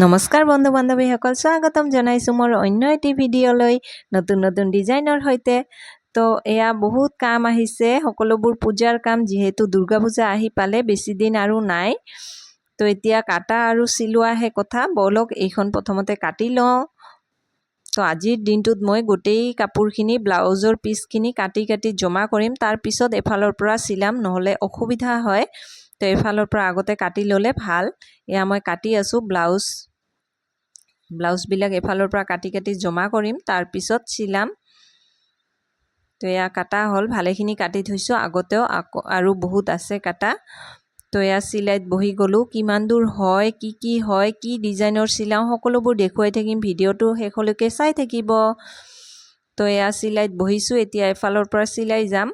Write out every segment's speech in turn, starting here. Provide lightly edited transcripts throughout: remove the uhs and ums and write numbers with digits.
নমস্কাৰ বন্ধু বান্ধৱীসকল, স্বাগতম জনাইছোঁ মোৰ অন্য এটি ভিডিঅ'লৈ নতুন নতুন ডিজাইনৰ সৈতে। তো এয়া বহুত কাম আহিছে, সকলোবোৰ পূজাৰ কাম, যিহেতু দুৰ্গা পূজা আহি পালে, বেছি দিন আৰু নাই। তো এতিয়া কাটা আৰু চিলোৱাহে কথা। ব'লক, এইখন প্ৰথমতে কাটি লওঁ। তো আজিৰ দিনটোত মই গোটেই কাপোৰখিনি, ব্লাউজৰ পিচখিনি কাটি কাটি জমা কৰিম, তাৰপিছত এফালৰ পৰা চিলাম, নহ'লে অসুবিধা হয়। তো এফালৰ পৰা আগতে কাটি ল'লে ভাল। এয়া মই কাটি আছোঁ ব্লাউজবিলাক এফালৰ পৰা কাটি কাটি জমা কৰিম, তাৰপিছত চিলাম। তো এয়া কাটা হ'ল, ভালেখিনি কাটি থৈছোঁ আগতেও, আকৌ আৰু বহুত আছে কাটা। তো এয়া চিলাইত বহি গ'লোঁ। কিমান দূৰ হয়, কি কি হয়, কি ডিজাইনৰ চিলাওঁ, সকলোবোৰ দেখুৱাই থাকিম। ভিডিঅ'টো শেষলৈকে চাই থাকিব। তো এয়া চিলাইত বহিছোঁ, এতিয়া এফালৰ পৰা চিলাই যাম।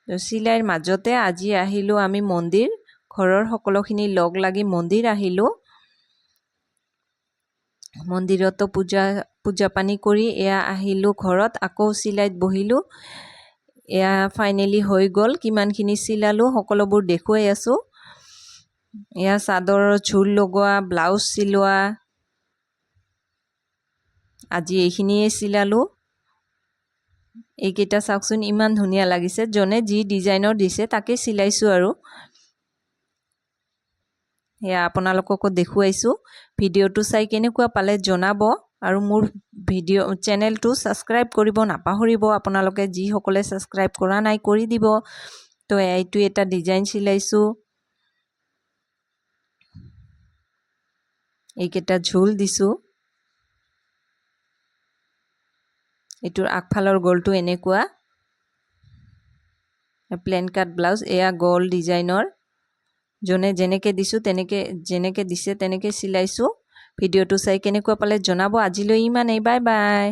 চিলাইৰ মাজতে আজি আহিলোঁ আমি মন্দিৰ। ঘৰৰ সকলোখিনি লগ লাগি মন্দিৰ আহিলোঁ। মন্দিৰতো পূজা পানী কৰি এয়া আহিলোঁ ঘৰত, আকৌ চিলাইত বহিলোঁ। এয়া ফাইনেলি হৈ গ'ল। কিমানখিনি চিলালোঁ সকলোবোৰ দেখুৱাই আছোঁ। এয়া চাদৰৰ ঝোল লগোৱা, ব্লাউজ চিলোৱা, আজি এইখিনিয়ে চিলালোঁ। এইকেইটা চাওকচোন, ইমান ধুনীয়া লাগিছে। যোনে যি ডিজাইনৰ দিছে তাকে চিলাইছোঁ আৰু সেয়া আপোনালোককো দেখুৱাইছোঁ। ভিডিঅ'টো চাই কেনেকুৱা পালে জনাব আৰু মোৰ ভিডিঅ' চেনেলটো ছাবস্ক্ৰাইব কৰিব নাপাহৰিব। আপোনালোকে যিসকলে ছাবস্ক্ৰাইব কৰা নাই, কৰি দিব। তো এইটো এটা ডিজাইন চিলাইছোঁ। এইকেইটা ঝোল দিছোঁ। এইটোৰ আগফালৰ গলটো এনেকুৱা প্লেন কাট ব্লাউজ। এয়া গল ডিজাইনৰ। যোনে যেনেকৈ দিছোঁ তেনেকৈ, যেনেকৈ দিছে তেনেকৈ চিলাইছোঁ। ভিডিঅ'টো চাই কেনেকুৱা পালে জনাব। আজিলৈ ইমানেই, বাই বাই।